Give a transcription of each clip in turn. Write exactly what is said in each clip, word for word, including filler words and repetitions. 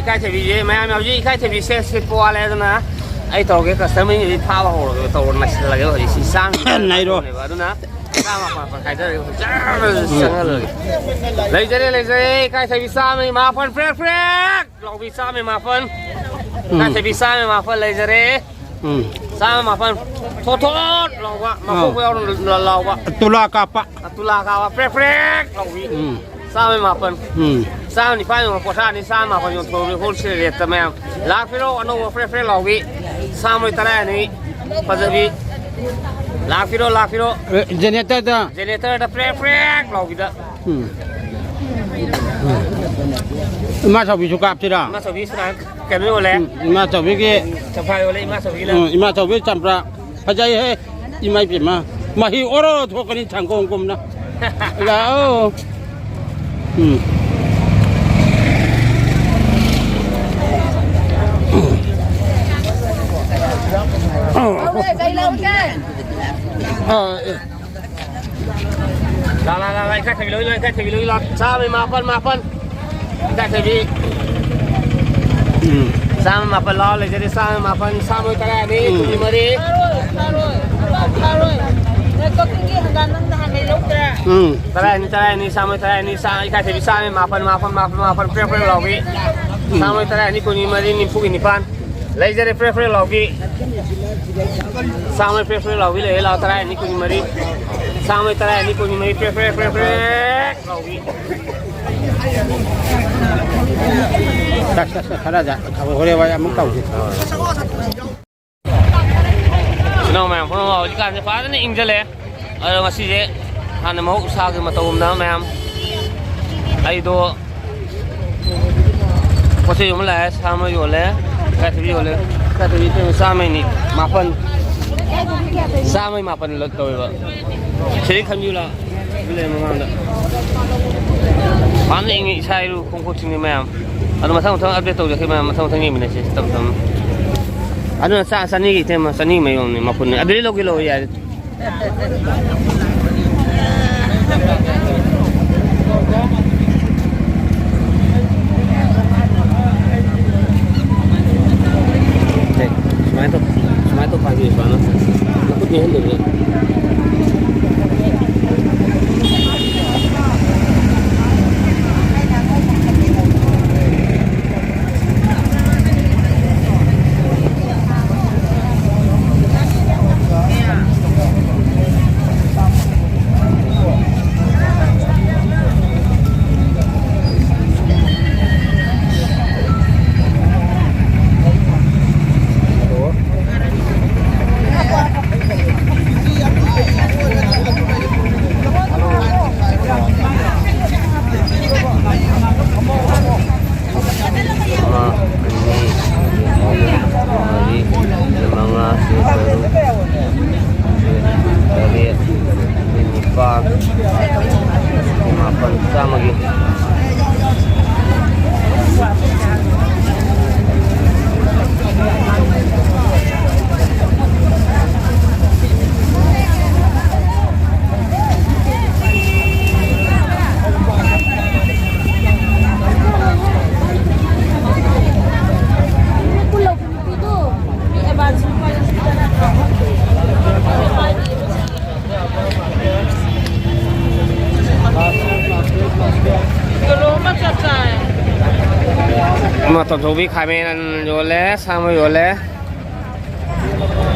ꯏꯀꯥꯏꯊꯕꯤꯁꯦ ꯃꯌꯥꯝ ꯍꯧꯖꯤꯛ ꯏꯀꯥꯏꯊꯕꯤ ꯁꯦ ꯁꯤꯠꯄ ꯋꯥꯠꯂꯦ, ꯑꯗꯨꯅ ꯑꯩ ꯇꯧꯔꯒꯦ, ꯀꯁꯇꯃꯔꯁꯤꯡꯁꯤ ꯐꯥꯕ ꯍꯧꯔꯒꯦ, ꯇꯧꯔ ꯅꯩꯁꯤꯜꯂꯒꯦ꯫ ꯍꯧꯖꯤꯛ ꯁꯤ ꯆꯥꯝ ꯅꯩꯔꯣ꯫ ꯑꯗꯨꯅ ꯆꯥꯝ ꯃꯥꯄꯟ ꯃꯥꯄꯟ ꯈꯥꯏꯗꯔꯒ ꯖꯔ ꯎꯝ꯫ ꯆꯪꯍꯜꯂꯒꯦ꯫ ꯂꯩꯖꯔꯦ, ꯂꯩꯖꯔꯦ, ꯏꯀꯥꯏꯊꯕꯤ ꯆꯥꯝꯃꯒꯤ ꯃꯥꯄꯟ ꯄ꯭ꯔꯦꯛ ꯄ꯭ꯔꯦꯛ ꯂꯥꯎꯕꯤ ꯆꯥꯝꯃꯒꯤ ꯃꯥꯄꯟ꯫ ꯎꯝ꯫ ꯏꯀꯥꯏꯊꯕꯤ ꯆꯥꯝꯃꯒꯤ ꯃꯥꯄꯟ ꯂꯩꯖꯔꯦ꯫ ꯎꯝ꯫ ꯆꯥꯝꯃ ꯃꯥꯄꯟ ꯊꯣꯠ ꯊꯣꯠ ꯂꯥꯎꯕ, ꯃꯀꯣꯛ ꯑꯧ꯫ ꯌꯥꯎꯅ ꯂ-, ꯂꯥꯎꯕ꯫ ꯇꯨꯂꯥ ꯀꯥꯞꯄ꯫ ꯇꯨꯂꯥ ꯀꯥꯞꯄ ꯄ꯭ꯔꯦꯛ ꯄ꯭ꯔꯦꯛ ꯂꯥꯎꯕꯤ꯫ ꯎꯝ꯫ ꯆꯥꯝꯃ ꯃꯥꯄꯟ꯫ ꯎꯝ꯫ ꯆꯥꯝꯃ ꯅꯤꯄꯥꯟ ꯌꯣꯟꯕ ꯄꯣꯠꯁꯥꯅꯤ, ꯆꯥꯝꯃ ꯃꯥꯄꯟ ꯌꯣꯟꯊꯣꯛꯑꯕꯅꯤ wholesale rate ꯇ ꯃꯌꯥꯝ꯫ ꯂꯥꯛꯄꯤꯔꯣ, ꯑꯅꯧꯕ ꯄ꯭ꯔꯦꯛ ꯄ꯭ꯔꯦꯛ ꯂꯥꯎꯕꯤ꯫ ꯆꯥꯝꯃ ꯇꯔꯥꯅꯤ ꯐꯖꯕꯤ꯫ ꯂꯥꯛꯄꯤꯔꯣ, ꯂꯥꯛꯄꯤꯔꯣ꯫ ꯑꯦ, generator ꯗ꯫ Generator ꯗ ꯄ꯭ꯔꯦꯛ ꯄ꯭ꯔꯦꯛ ꯂꯥꯎꯕꯤꯗ꯫ ꯎꯝ꯫ ꯎꯝ꯫ ꯏꯃꯥ ꯆꯥꯎꯕꯤꯁꯨ ꯀꯥꯞꯁꯤꯔꯥ? ꯏꯃꯥ ꯆꯥꯎꯕꯤ ꯁꯤꯅ ꯀꯩꯅꯣ ꯌꯣꯜꯂꯦ꯫ ꯎꯝ, ꯏꯃꯥ ꯆꯥꯎꯕꯤꯒꯤ꯫ ꯆꯝꯄ꯭ꯔꯥ ꯌꯣꯜꯂꯦ ꯏꯃꯥ ꯆꯥꯎꯕꯤꯒꯤꯅ꯫ ꯎꯝ, ꯏꯃꯥ ꯆꯥꯎꯕꯤ ꯆꯝꯄ꯭ꯔꯥ ꯐꯖꯩꯍꯦ꯫ ꯏꯃꯥ ꯏꯕꯦꯝꯃ꯫ ꯃꯍꯤ ꯑꯣꯔꯣ ꯊꯣꯛꯀꯅꯤ ꯁꯪꯒꯣꯝꯒꯨꯝꯅ꯫ ꯂꯥꯛꯑꯣ꯫ ꯎꯝ꯫ ꯑꯧ꯫ ꯂꯧꯔꯦ, ꯀꯩ ꯂꯧꯔꯒꯦ? ꯑꯥ, ꯑꯦ꯫ ꯂꯥ, ꯂꯥ, ꯂꯥ, ꯂꯥ, ꯏꯀꯥꯏꯊꯕꯤ ꯂꯧ, ꯏꯀꯥꯏꯊꯕꯤ ꯂꯧ, ꯂꯥ꯫ ꯆꯥꯝꯃꯩ ꯃꯥꯄꯟ, ꯃꯥꯄꯟ꯫ ꯏꯀꯥꯏꯊꯕꯤ꯫ ꯎꯝ꯫ ꯆꯥꯝꯃ ꯃꯥꯄꯟ ꯂꯥꯎ ꯂꯩꯖꯔꯦ, ꯆꯥꯝꯃ ꯃꯥꯄꯟ, ꯆꯥꯝꯃ ꯇꯔꯥꯅꯤ, ꯎꯝ꯫ ꯀꯨꯟꯃꯔꯤ꯫ ꯎꯝ꯫ ꯇꯔꯥꯅꯤ, ꯇꯔꯥꯅꯤ, ꯆꯥꯝꯃ ꯇꯔꯥꯅꯤ, ꯆꯥ-, ꯏꯀꯥꯏꯊꯕꯤ ꯆꯥꯝꯃ ꯃꯥꯄꯟ, ꯃꯥꯄꯟ, ꯃꯥꯄꯟ, ꯃꯥꯄꯟ, ꯄ꯭ꯔꯦꯛ ꯄ꯭ꯔꯦꯛ ꯂꯥꯎꯕꯤ꯫ ꯎꯝ꯫ ꯆꯥꯝꯃ ꯇꯔꯥꯅꯤ, ꯀꯨꯟꯃꯔꯤ, ꯅꯤꯐꯨꯒꯤ ꯅꯤꯄꯥꯟ꯫ ꯂꯩꯖꯔꯦ ꯄ꯭ꯔꯦꯛ ꯄ꯭ꯔꯦꯛ ꯂꯥꯎꯕꯤ꯫ ꯆꯥꯝꯃ ꯄ꯭ꯔꯦꯛ ꯄ꯭ꯔꯦꯛ ꯂꯥꯎꯕꯤ ꯂꯩꯔꯦ, ꯂꯥꯎ ꯇꯔꯥꯅꯤ, ꯀꯨꯟꯃꯔꯤ꯫ ꯆꯥꯝꯃ ꯇꯔꯥꯅꯤ, ꯀꯨꯟꯃꯔꯤ, ꯄ꯭ꯔꯦꯛ ꯄ꯭ꯔꯦꯛ, ꯄ꯭ꯔꯦꯛ ꯄ꯭ꯔꯦꯛ ꯂꯥꯎꯕꯤ꯫ ꯁꯛ, ꯁꯛ, ꯁꯛ, ꯈꯔ ꯖꯥ-, ꯍꯣꯔꯦꯟ ꯋꯥꯏ ꯑꯃꯨꯛ ꯇꯧꯁꯤ꯫ ꯏꯅꯥꯎ ꯃꯌꯥꯝ ꯄꯨꯝꯅꯃꯛ ꯍꯧꯖꯤꯛꯀꯥꯟꯁꯦ ꯐꯖꯅ ꯏꯪꯖꯜꯂꯛꯑꯦ꯫ ꯑꯗꯣ ꯉꯁꯤꯁꯦ ꯍꯥꯟꯅ ꯃꯍꯧꯁꯥꯒꯤ ꯃꯇꯧꯒꯨꯝꯅ ꯃꯌꯥꯝ ꯑꯩꯗꯣ ꯄꯣꯠ ꯆꯩ ꯌꯣꯟꯕ ꯂꯥꯛꯑꯦ, ꯁꯥ ꯑꯃ ꯌꯣꯜꯂꯦ, ꯏꯀꯥꯏꯊꯕꯤ ꯌꯣꯜꯂꯦ, ꯏꯀꯥꯏꯊꯕꯤ ꯆꯥꯝꯃꯩꯅꯤ, ꯃꯥꯄꯟ, ꯆꯥꯝꯃꯩ ꯃꯥꯄꯟ ꯂꯣꯠ ꯇꯧꯋꯦꯕ꯫ ꯁꯤꯗꯩ ꯈꯟꯕꯤꯌꯨ ꯂꯥꯎ꯫ ꯑꯗꯨ ꯂꯩ ꯃꯃꯥꯡꯗ꯫ ꯐꯖꯅ ꯏꯪꯉꯤ ꯏꯁꯥ ꯏꯔꯨ ꯈꯣꯡ ꯈꯨꯠꯁꯤꯡꯁꯦ ꯃꯌꯥꯝ꯫ ꯑꯗꯣ ꯃꯊꯪ ꯃꯊꯪ update ꯇꯧꯖꯔꯛꯀꯦ ꯃꯌꯥꯝ, ꯃꯊꯪ ꯃꯊꯪ ꯌꯦꯡꯃꯤꯟꯅꯁꯤ ꯇꯞ ꯇꯞꯅ꯫ ꯑꯗꯨꯅ ꯆꯥ ꯆꯅꯤꯒꯤ ꯏꯇꯩꯃ, ꯆꯅꯤ ꯃꯌꯣꯝꯅꯤ ꯃꯄꯨꯟꯅꯤ꯫ ꯑꯗꯨꯗꯤ ꯂꯧꯒꯦ ꯂꯧ ꯌꯥꯔꯦ꯫ ꯃꯇꯣꯟ ꯊꯣꯛꯄꯤ ꯈꯥꯃꯦꯟ ꯌꯣꯜꯂꯦ, ꯁꯥ ꯃꯔꯣꯏ ꯌꯣꯜꯂꯦ꯫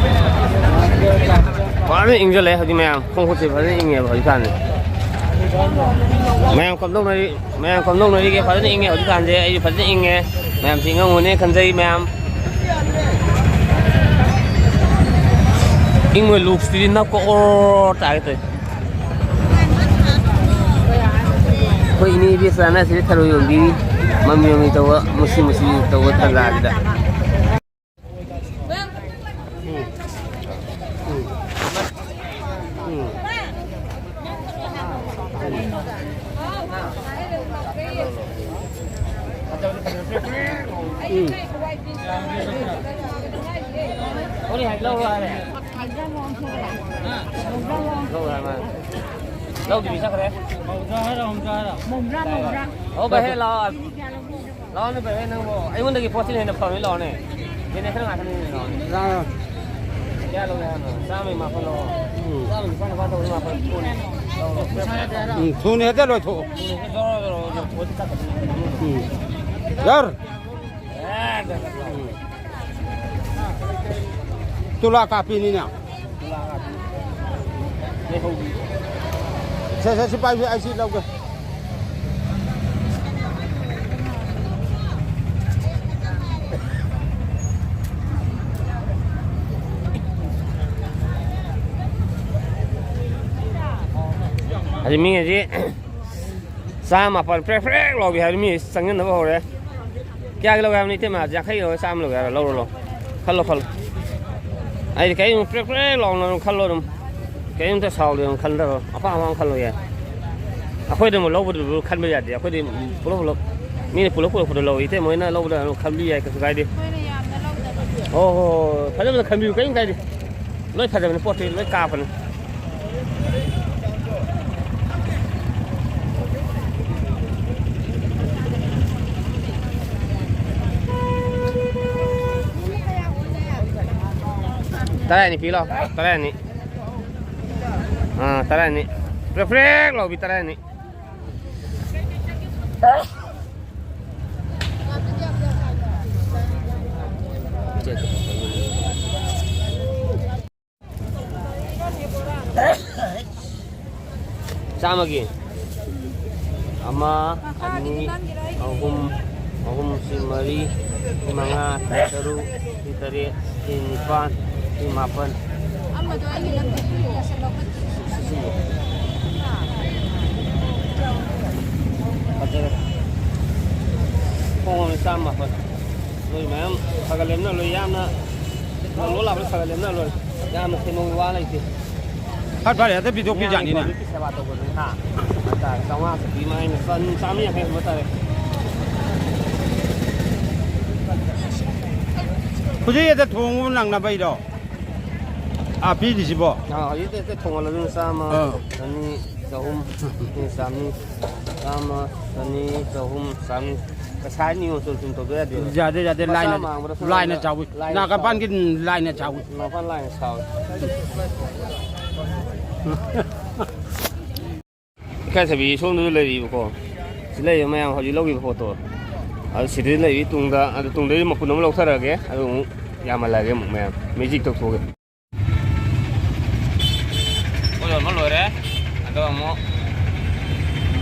ꯐꯖꯅ ꯏꯪꯁꯤꯜꯂꯦ ꯍꯧꯖꯤꯛ ꯃꯌꯥꯝ꯫ ꯈꯣꯡ ꯈꯨꯠꯁꯦ ꯐꯖꯅ ꯏꯪꯉꯦꯕ ꯍꯧꯖꯤꯛꯀꯥꯟꯁꯦ꯫ ꯃꯌꯥꯝ ꯀꯝꯗꯧꯅꯔꯤ-, ꯃꯌꯥꯝ ꯀꯝꯗꯧꯅꯔꯤꯒꯦ? ꯐꯖꯅ ꯏꯪꯉꯦ ꯍꯧꯖꯤꯛꯀꯥꯟꯁꯦ꯫ ꯑꯩꯁꯨ ꯐꯖꯅ ꯏꯪꯉꯦ꯫ ꯃꯌꯥꯝꯁꯦ ꯏꯪꯉꯝꯒꯅꯤ ꯈꯟꯖꯩ ꯃꯌꯥꯝ꯫ ꯏꯪꯕ ꯂꯨꯛꯁꯇꯨꯗꯤ ꯅꯞꯀ ꯑꯣꯔ ꯇꯥꯒꯦ ꯇꯧꯏ꯫ ꯑꯩꯈꯣꯏ ꯏꯅꯦ ꯏꯕꯦꯆꯥꯅ ꯑꯁꯤꯗ ꯊꯔꯣꯏ ꯌꯣꯟꯕꯤꯔꯤ꯫ ꯃꯃꯤ ꯃꯃꯤ ꯇꯧꯕ, ꯃꯨꯁꯤ ꯃꯨꯁꯤ ꯇꯧꯕ ꯇꯟꯖꯥꯁꯤꯗ꯫ ꯂꯧꯗ꯭ꯔꯤ ꯆꯠꯈ꯭ꯔꯦ꯫ ꯃꯧꯗ꯭ꯔꯥ ꯍꯥꯏꯔꯣ, ꯍꯨꯝꯗ꯭ꯔꯥ ꯍꯥꯏꯔꯣ? ꯃꯧꯗ꯭ꯔꯥ, ꯃꯧꯗ꯭ꯔꯥ꯫ ꯑꯣ, ꯚꯥꯏ, ꯍꯦ, ꯂꯥꯛꯑꯣ꯫ ꯂꯥꯛꯑꯣꯅꯦ, ꯚꯥꯏ, ꯍꯦ, ꯅꯪꯕꯨ꯫ ꯑꯩꯉꯣꯟꯗꯒꯤ ꯄꯣꯠꯁꯤꯅ ꯍꯦꯟꯅ ꯐꯕꯅꯤ, ꯂꯥꯛꯑꯣꯅꯦ꯫ ꯌꯦꯟꯅꯦ ꯈꯔ ꯉꯥꯛꯇꯅꯤ, ꯂꯥꯛꯑꯣꯅꯦ꯫ ꯂꯥꯛꯑꯣ꯫ ꯀꯌꯥ ꯂꯧꯒꯦ ꯍꯥꯏꯅꯣ? ꯆꯥꯝꯃꯒꯤ ꯃꯥꯄꯜ ꯂꯧꯑꯣ꯫ ꯎꯝ꯫ ꯆꯥꯝꯃꯒꯤ ꯅꯤꯄꯥꯜ, ꯅꯤꯄꯥꯜ ꯇꯧꯕꯅꯤ, ꯃꯥꯄꯜ꯫ ꯂꯧꯑꯣ꯫ ꯎꯝ, ꯊꯨꯅ ꯍꯦꯛꯇ ꯂꯣꯏꯊꯣꯛꯑꯣ꯫ ꯊꯨꯅ ꯍꯦꯛꯇ ꯖꯣꯔꯣ, ꯖꯣꯔꯣ, ꯖꯣꯔꯣ, ꯊꯨꯅ ꯆꯠꯈ꯭ꯔꯗꯕꯅꯤ꯫ ꯎꯝ꯫ ꯌꯥꯔ꯫ ꯎꯝ꯫ ꯇꯨꯂꯥ ꯀꯥꯞꯄꯤꯅꯤꯅꯦ꯫ ꯁꯦ, ꯁꯦ, ꯁꯤ ꯄꯥꯏꯁꯦ, ꯑꯩ ꯁꯤ ꯂꯧꯒꯦ꯫ ꯑꯗꯨ ꯃꯤ ꯍꯧꯖꯤꯛ ꯆꯥꯝ ꯃꯥꯄꯜ ꯄ꯭ꯔꯦꯛ ꯄ꯭ꯔꯦꯛ ꯂꯥꯎꯕꯤ ꯍꯥꯏꯕ ꯃꯤ ꯆꯪꯁꯤꯟꯅꯕ ꯍꯧꯔꯦ꯫ ꯀꯌꯥꯒꯤ ꯂꯧꯒꯦ ꯍꯥꯏꯕꯅꯣ, ꯏꯇꯩꯃ? ꯌꯥꯡꯈꯩꯒꯤ ꯂꯧꯒꯦ, ꯆꯥꯝꯃ ꯂꯧꯒꯦ ꯍꯥꯏꯔꯣ? ꯂꯧꯔꯣ, ꯂꯧꯔꯣ꯫ ꯈꯜꯂꯣ, ꯈꯜꯂꯣ꯫ ꯑꯩꯗꯤ ꯀꯔꯤꯒꯨꯝꯕ ꯄ꯭ꯔꯦꯛ ꯄ꯭ꯔꯦꯛ ꯂꯥꯎꯅ ꯑꯗꯨꯝ ꯈꯜꯂꯣ ꯑꯗꯨꯝ꯫ ꯀꯔꯤꯝꯇ ꯁꯥꯎꯗꯦ ꯑꯗꯨꯝ ꯈꯟꯊꯔꯣ꯫ ꯑꯄꯥꯝꯕ ꯑꯃ ꯈꯜꯂꯣ ꯌꯥꯏ꯫ ꯑꯩꯈꯣꯏꯗ ꯑꯃꯨꯛ ꯂꯧꯕꯗꯨ ꯈꯟꯕ ꯌꯥꯗꯦ꯫ ꯑꯩꯈꯣꯏꯗꯤ ꯄꯨꯂꯞ ꯄꯨꯂꯞ, ꯃꯤꯅ ꯄꯨꯂꯞ ꯄꯨꯂꯞ ꯄꯨꯂꯞ ꯂꯧꯏ꯫ ꯏꯇꯩꯃ ꯍꯣꯏꯅ ꯂꯧꯕꯗ ꯑꯗꯨꯝ ꯈꯟꯕꯤ ꯌꯥꯏ, ꯀꯩꯁꯨ ꯀꯥꯏꯗꯦ꯫ ꯑꯩꯈꯣꯏꯅ ꯌꯥꯝꯅ ꯂꯧꯗꯕ꯫ ꯑꯣ ꯍꯣ ꯍꯣ, ꯐꯖ ꯐꯖ ꯈꯟꯕꯤꯌꯨ, ꯀꯔꯤꯝ ꯀꯥꯏꯗꯦ꯫ ꯂꯣꯏ ꯐꯖꯕꯅꯤ, ꯄꯣꯠꯇꯤ ꯂꯣꯏ ꯀꯥꯞꯄꯅꯤ꯫ ꯇꯔꯥꯅꯤ ꯄꯤ ꯂꯥꯎ, ꯇꯔꯥꯅꯤ꯫ ꯑꯥ, ꯇꯔꯥꯅꯤ꯫ ꯄ꯭ꯔꯦꯛ ꯄ꯭ꯔꯦꯛ ꯂꯥꯎꯕꯤ ꯇꯔꯥꯅꯤ꯫ ꯆꯥꯝꯃꯒꯤ ꯑꯃ, ꯑꯅꯤ, ꯑꯍꯨꯝ, ꯑꯍꯨꯝ ꯁꯤ ꯃꯔꯤ, ꯁꯤ ꯃꯉꯥ, ꯁꯤ ꯇꯔꯨꯛ, ꯁꯤ ꯇꯔꯦꯠ, ꯁꯤ ꯅꯤꯄꯥꯟ, ꯁꯤ ꯃꯥꯄꯟ꯫ ꯐꯖꯔꯦ꯫ ꯈꯣꯡ ꯑꯃ ꯆꯥꯝꯃ ꯃꯥꯄꯟ꯫ ꯅꯣꯏ ꯃꯌꯥꯝ ꯁꯥꯒꯠꯂꯦꯝꯅ ꯂꯣꯏ ꯌꯥꯝꯅ ꯂꯣ ꯂꯥꯛꯄꯗ ꯁꯥꯒꯠꯂꯦꯝꯅ ꯂꯣꯏ꯫ ꯌꯥꯝꯅ ꯁꯦꯟꯗꯣꯡꯒꯤ ꯋꯥ ꯂꯩꯇꯦ꯫ ꯐꯠ ꯐꯔꯦ, ꯍꯦꯛꯇ ꯄꯤꯊꯣꯛꯄꯤꯖꯥꯠꯅꯤꯅꯦ꯫ ꯃꯤꯌꯥꯝꯒꯤ ꯄꯕ꯭ꯂꯤꯛꯀꯤ ꯁꯦꯕꯥ ꯇꯧꯕꯗꯨꯅꯤ, ꯍꯥ? ꯍꯥꯏꯇꯥꯔꯦ, ꯆꯥꯝꯃꯉꯥ ꯆꯠꯄꯤ ꯃꯥꯏꯅ ꯆꯟ ꯆꯥꯝꯃꯔꯤ ꯌꯥꯡꯈꯩ ꯍꯨꯝꯕ ꯇꯥꯔꯦ꯫ ꯍꯧꯖꯤꯛ ꯍꯦꯛꯇ ꯊꯣꯡꯕ ꯅꯪꯅꯕꯩꯔꯣ? ꯑꯥ, ꯄꯤꯔꯤꯁꯤꯕꯣ? ꯑꯥ, ꯍꯧꯖꯤꯛ ꯍꯦꯛꯇ ꯊꯣꯡꯍꯜꯂꯗꯨꯅ ꯆꯥꯝꯃ, ꯑꯥ꯫ ꯆꯅꯤ, ꯆꯍꯨꯝ, ꯆꯥꯝꯃꯔꯤ, ꯆꯥꯝꯃ, ꯆꯅꯤ, ꯆꯍꯨꯝ, ꯆꯥꯝꯃꯔꯤ꯫ ꯄꯩꯁꯥ ꯅꯤꯌꯣꯝ ꯆꯨꯝ ꯆꯨꯝ ꯇꯧꯗ ꯌꯥꯗꯦꯕ꯫ ꯌꯥꯗꯦ, ꯌꯥꯗꯦ, ꯃꯆꯥ ꯂꯥꯏꯅ, ꯃꯥꯡꯕꯗ ꯁꯣꯝꯗ ꯂꯥꯏꯅ ꯆꯥꯎꯏ꯫ ꯂꯥꯏꯅ ꯅꯥꯀꯟ ꯆꯥꯎꯏ꯫ ꯄꯥꯟꯒꯤ ꯂꯥꯏꯅ ꯆꯥꯎꯏ꯫ ꯃꯄꯥꯟ ꯂꯥꯏꯅ ꯁꯥꯎꯏ꯫ ꯏꯀꯥꯏꯊꯕꯤ ꯁꯣꯝꯗꯁꯨ ꯂꯩꯔꯤꯕꯀꯣ꯫ ꯁꯤ ꯂꯩꯔꯤꯕ ꯃꯌꯥꯝ ꯍꯧꯖꯤꯛ ꯂꯧꯈꯤꯕ ꯄꯣꯠꯇꯣ꯫ ꯑꯗꯨ ꯁꯤꯗ ꯂꯩꯔꯤ ꯇꯨꯡꯗ, ꯑꯗꯨ ꯇꯨꯡꯗꯩ ꯃꯄꯨꯟ ꯑꯃ ꯂꯧꯊꯔꯛꯑꯒꯦ꯫ ꯑꯗꯨ ꯑꯃꯨꯛ ꯌꯥꯝꯍꯜꯂꯛꯑꯒꯦ ꯑꯃꯨꯛ ꯃꯌꯥꯝ꯫ ꯃꯦꯖꯤꯛ ꯇꯧꯊꯣꯛꯑꯒꯦ꯫ ꯄꯣꯠ ꯌꯣꯟꯕ ꯂꯣꯏꯔꯦ꯫ ꯑꯗꯣ ꯑꯃꯨꯛ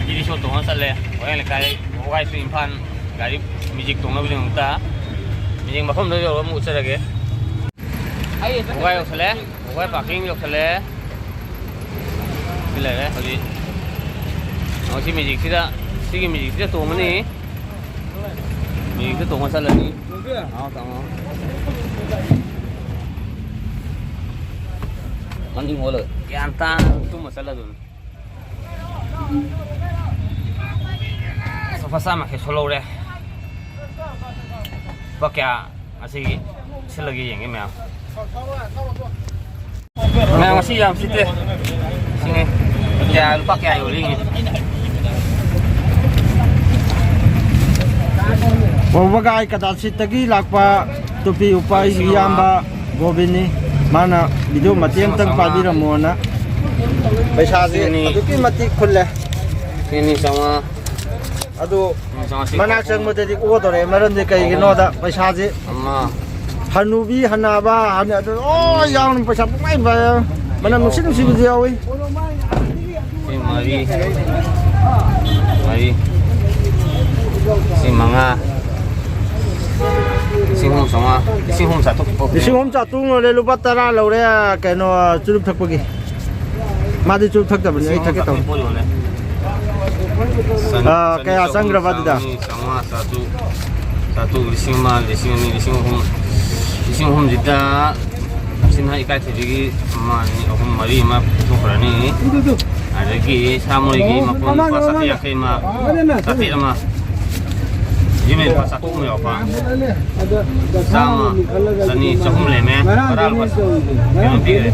ꯇꯤ ꯚꯤ ꯁꯣ ꯇꯣꯡꯉ ꯆꯠꯂꯦ꯫ ꯋꯥꯍꯦꯡ ꯂꯩꯀꯥꯏ, ꯋꯥꯒꯥꯏ ꯇꯨ ꯏꯝꯐꯥꯜ ꯒꯥꯔꯤ ꯃꯦꯖꯤꯛ ꯇꯣꯡꯅꯕꯒꯤꯗꯃꯛꯇ꯫ ꯃꯦꯖꯤꯛ ꯃꯐꯝꯗ ꯌꯧꯔꯒ ꯑꯃꯨꯛ ꯎꯠꯆꯔꯒꯦ꯫ ꯋꯥꯒꯥꯏ ꯌꯧꯁꯜꯂꯦ꯫ ꯋꯥꯒꯥꯏ ꯄꯥꯔꯀꯤꯡ ꯌꯧꯁꯜꯂꯦ꯫ ꯁꯤ ꯂꯩꯔꯦ ꯍꯧꯖꯤꯛ꯫ ꯑꯣ, ꯁꯤ ꯃꯦꯖꯤꯛꯁꯤꯗ, ꯁꯤꯒꯤ ꯃꯦꯖꯤꯛꯁꯤꯗ ꯇꯣꯡꯉꯅꯤ꯫ ꯃꯦꯖꯤꯛꯇ ꯇꯣꯡꯉ ꯆꯠꯂꯅꯤ꯫ ꯑꯥ, ꯇꯥꯃꯣ꯫ ꯃꯅꯤꯡ ꯑꯣꯜꯂꯒ ꯒ꯭ꯌꯥꯟ ꯇꯥꯅ ꯇꯨꯝꯃ ꯆꯠꯂꯗꯣꯏꯅꯤ꯫ ꯂꯨꯄꯥ ꯆꯥꯝꯃ ꯀꯩꯁꯨ ꯂꯧꯔꯦ꯫ ꯂꯨꯄꯥ ꯀꯌꯥ ꯑꯁꯤꯒꯤ ꯁꯤꯜꯂꯒꯦ ꯌꯦꯡꯒꯦ ꯃꯌꯥꯝ꯫ ꯃꯌꯥꯝ ꯉꯁꯤ ꯌꯥꯝ ꯁꯤꯠꯇꯦ꯫ ꯁꯤꯅꯤ꯫ ꯀꯌꯥ, ꯂꯨꯄꯥ ꯀꯌꯥ ꯌꯣꯜꯂꯤ ꯌꯦꯡꯉꯤ꯫ ꯋꯥꯕꯒꯥꯏ ꯀꯗꯥꯁꯤꯠꯇꯒꯤ ꯂꯥꯛꯄ ꯇꯨꯄꯤ ꯎꯞꯄ ꯑꯩꯒꯤ ꯏꯌꯥꯝꯕ ꯒꯣꯕꯤꯟꯅꯤ꯫ ꯃꯥꯅ ꯚꯤꯗꯤꯑꯣ ꯃꯇꯦꯛ ꯑꯃꯇꯪ ꯄꯥꯏꯕꯤꯔꯝꯃꯣꯅ꯫ ꯄꯩꯁꯥꯁꯦ ꯁꯤꯅꯤ꯫ ꯑꯗꯨꯛꯀꯤ ꯃꯇꯤꯛ ꯈꯨꯜꯂꯦ꯫ ꯁꯤꯅꯤ ꯆꯥꯝꯃꯉꯥ꯫ ꯑꯗꯨ ꯃꯅꯥꯛ ꯆꯪꯕꯗꯗꯤ ꯑꯣꯗꯣꯔꯦ꯫ ꯃꯔꯝꯗꯤ ꯀꯩꯒꯤꯅꯣꯗ ꯄꯩꯁꯥꯁꯦ ꯑꯃ꯫ ꯍꯅꯨꯕꯤ ꯍꯅꯥꯕ ꯍꯅ-, ꯑꯗꯨ ꯂꯣꯏ ꯌꯥꯎꯅ ꯄꯩꯁꯥ ꯄꯨꯡꯃꯥꯏ ꯄꯥꯏ꯫ ꯃꯅꯝ ꯅꯨꯡꯁꯤ ꯅꯨꯡꯁꯤꯕꯁꯨ ꯌꯥꯎꯏ꯫ ꯁꯤ ꯃꯔꯤ꯫ ꯃꯔꯤ꯫ ꯁꯤ ꯃꯉꯥ꯫ ꯂꯤꯁꯤꯡ ꯑꯍꯨꯝ ꯆꯥꯝꯃꯉꯥ꯫ ꯂꯤꯁꯤꯡ ꯑꯍꯨꯝ ꯆꯥꯇ꯭ꯔꯨꯛ꯫ ꯂꯤꯁꯤꯡ ꯑꯍꯨꯝ ꯆꯥꯇ꯭ꯔꯨꯛ ꯂꯣꯜꯂꯦ꯫ ꯂꯨꯄꯥ ꯇꯔꯥ ꯂꯧꯔꯦ꯫ ꯀꯩꯅꯣ, ꯆꯨꯔꯨꯞ ꯊꯛꯄꯒꯤ꯫ ꯃꯥꯗꯤ ꯆꯨꯔꯨꯞ ꯊꯛꯇꯕꯅꯤ, ꯑꯩ ꯊꯛꯀꯦ ꯇꯧꯅꯤ꯫ ꯆꯅꯤ-, ꯑꯥ, ꯀꯌꯥ ꯆꯅꯤ ꯆꯪꯈ꯭ꯔꯕ ꯑꯗꯨꯗ? ꯆꯥꯝꯃꯔꯤ, ꯆꯥꯝꯃꯉꯥ, ꯆꯥꯇ꯭ꯔꯨꯛ, ꯆꯥꯇ꯭ꯔꯨꯛ, ꯂꯤꯁꯤꯡ ꯑꯃ, ꯂꯤꯁꯤꯡ ꯑꯅꯤ, ꯂꯤꯁꯤꯡ ꯑꯍꯨꯝ, ꯂꯤꯁꯤꯡ ꯑꯍꯨꯝꯁꯤꯗ ꯁꯤꯅ ꯏꯀꯥꯏꯊꯕꯤꯒꯤ ꯑꯃ, ꯑꯅꯤ, ꯑꯍꯨꯝ, ꯃꯔꯤ ꯑꯃ ꯄꯤꯊꯣꯛꯈ꯭ꯔꯅꯤ꯫ ꯑꯗꯒꯤ ꯁꯥ ꯃꯔꯣꯏꯒꯤ ꯃꯄꯨꯟ ꯂꯨꯄꯥ ꯆꯥꯇ꯭ꯔꯦꯠ ꯌꯥꯡꯈꯩ ꯑꯃ, ꯆꯥꯇ꯭ꯔꯦꯠ ꯑꯃ, ꯌꯨꯝ ꯂꯨꯄꯥ ꯆꯥꯇ꯭ꯔꯨꯛ ꯑꯃ ꯌꯥꯎꯕ꯫ ꯆꯥꯝꯃ, ꯆꯅꯤ, ꯆꯍꯨꯝ ꯂꯩꯔꯝꯃꯦ꯫ ꯚꯔꯥ ꯂꯨꯄꯥ ꯀꯩꯅꯣ ꯄꯤꯈ꯭ꯔꯦ꯫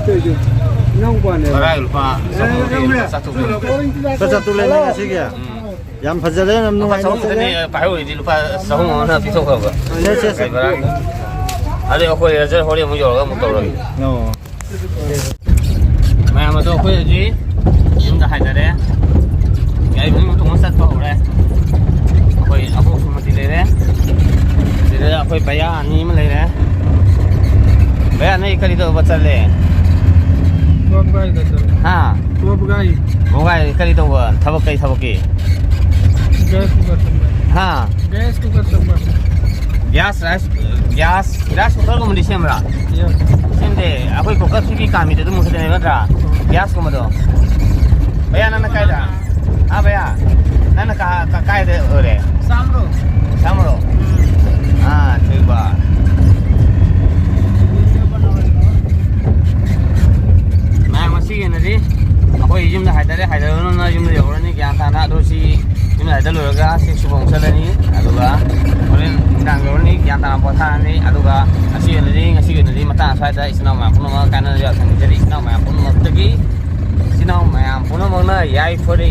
ꯚꯔꯥꯒꯤ ꯂꯨꯄꯥ ꯆꯍꯨꯝ ꯄꯤꯈ꯭ꯔꯦ, ꯂꯨꯄꯥ ꯆꯥꯇ꯭ꯔꯨꯛ ꯄꯤꯈ꯭ꯔꯦ꯫ ꯂꯨꯄꯥ ꯆꯥꯇ꯭ꯔꯨꯛ ꯂꯩꯔꯝꯃꯦ ꯉꯁꯤꯒꯤ? ꯎꯝ꯫ ꯌꯥꯝ ꯐꯖꯔꯦ, ꯌꯥꯝ ꯂꯨꯄꯥ ꯅꯨꯡꯉꯥꯏ, ꯆꯍꯨꯝ ꯐꯖꯔꯦ꯫ ꯈꯛꯇꯅꯦ ꯄꯥꯏꯍꯧꯔꯤꯗꯤ, ꯂꯨꯄꯥ ꯆꯍꯨꯝ ꯑꯃꯅ ꯄꯤꯊꯣꯛꯈ꯭ꯔꯕ꯫ ꯁꯦ, ꯁꯦ, ꯁꯦ꯫ ꯀꯩ ꯚꯔꯥꯒꯤ? ꯑꯗꯩ ꯑꯩꯈꯣꯏ ꯔꯖꯔ ꯍꯣꯔꯦꯟ ꯑꯃꯨꯛ ꯌꯧꯔꯒ ꯑꯃꯨꯛ ꯇꯧꯔꯒꯦ꯫ ꯑꯣ꯫ ꯃꯌꯥꯝ ꯑꯗꯣ ꯑꯩꯈꯣꯏ ꯍꯧꯖꯤꯛ ꯌꯨꯝꯗ ꯍꯥꯏꯊꯔꯦ꯫ ꯒꯥꯔꯤ ꯃꯅꯨꯡ ꯇꯣꯡꯉ ꯆꯠꯄ ꯍꯧꯔꯦ꯫ ꯑꯩꯈꯣꯏ ꯑꯕꯣꯛꯁꯨ ꯃꯇꯤ ꯂꯩꯔꯦ꯫ ꯁꯤꯗ ꯑꯩꯈꯣꯏ ꯚꯩꯌꯥ ꯑꯅꯤ ꯑꯃ ꯂꯩꯔꯦ꯫ ꯚꯩꯌꯥ, ꯅꯣꯏ ꯀꯔꯤ ꯇꯧꯕ ꯆꯠꯂꯦ? ꯇꯣꯞ ꯒꯥꯏꯗ ꯆꯠꯂꯦ꯫ ꯍꯥ? ꯇꯣꯞ ꯒꯥꯏ꯫ ꯇꯣꯞ ꯒꯥꯏ ꯀꯔꯤ ꯇꯧꯕ? ꯊꯕꯛ, ꯀꯩ ꯊꯕꯛꯀꯤ? ꯒ꯭ꯌꯥꯁ ꯀꯨꯀꯔ ꯁꯦꯝꯕ꯫ ꯍꯥ? ꯒ꯭ꯌꯥꯁ ꯀꯨꯀꯔ ꯁꯦꯝꯕ꯫ ꯒ꯭ꯌꯥꯁ, ꯔꯥꯏꯁ, ꯒ꯭ꯌꯥꯁ, ꯔꯥꯏꯁ ꯀꯨꯀꯔꯒꯨꯝꯕꯗꯤ ꯁꯦꯝꯕ꯭ꯔꯥ? ꯌꯦꯁ꯫ ꯁꯦꯝꯗꯦ꯫ ꯑꯩꯈꯣꯏ ꯀꯣꯀꯔ ꯁꯤꯒꯤ ꯀꯥꯝꯃꯤꯗꯣ ꯑꯗꯨꯝ ꯈꯛꯇꯅꯦꯕ ꯅꯠꯇ꯭ꯔꯥ? ꯒ꯭ꯌꯥꯁꯀꯨꯝꯕꯗꯣ꯫ ꯚꯩꯌꯥ, ꯅꯪꯅ ꯀꯥꯏꯗ? ꯑꯥ, ꯚꯩꯌꯥ, ꯅꯪꯅ ꯀꯥ-, ꯀꯥ-, ꯀꯥꯏꯗ ꯑꯣꯏꯔꯦ? ꯁꯥꯝꯔꯣ꯫ ꯁꯥꯝꯔꯣ? ꯎꯝ꯫ ꯑꯥ, ꯊꯣꯏꯕ꯫ ꯃꯌꯥꯝ, ꯉꯁꯤꯒꯤ ꯑꯣꯏꯅꯗꯤ ꯑꯩꯈꯣꯏ ꯌꯨꯝꯗ ꯍꯥꯏꯊꯔꯦ, ꯍꯥꯏꯊꯔꯕꯅꯤꯅ ꯌꯨꯝꯗ ꯌꯧꯔꯅꯤ ꯒ꯭ꯌꯥꯟ ꯇꯥꯅ꯫ ꯑꯗꯣ ꯁꯤ ꯌꯨꯝꯗ ꯍꯥꯏꯊ ꯂꯣꯏꯔꯒ ꯁꯤꯛꯁ ꯐꯥꯎ ꯆꯠꯂꯅꯤ꯫ ꯑꯗꯨꯒ ꯍꯣꯔꯦꯟ ꯅꯨꯡꯗꯥꯡ ꯌꯧꯔꯅꯤ, ꯒ꯭ꯌꯥꯟ ꯇꯥꯅ ꯄꯣꯊꯥꯔꯅꯤ꯫ ꯑꯗꯨꯒ ꯉꯁꯤ ꯑꯣꯏꯅꯗꯤ, ꯉꯁꯤꯒꯤ ꯑꯣꯏꯅꯗꯤ ꯃꯇꯥꯡ ꯑꯁ꯭ꯋꯥꯏꯗ ꯏꯆꯤꯟ ꯏꯅꯥꯎ ꯃꯌꯥꯝ ꯄꯨꯝꯅꯃꯛ ꯀꯥꯏꯅ ꯌꯥꯎꯁꯪ ꯅꯤꯖꯔꯤ꯫ ꯏꯆꯤꯟ ꯏꯅꯥꯎ ꯃꯌꯥꯝ ꯄꯨꯝꯅꯃꯛꯇꯒꯤ, ꯏꯆꯤꯟ ꯏꯅꯥꯎ ꯃꯌꯥꯝ ꯄꯨꯝꯅꯃꯛꯅ ꯌꯥꯏꯐꯔꯦ꯫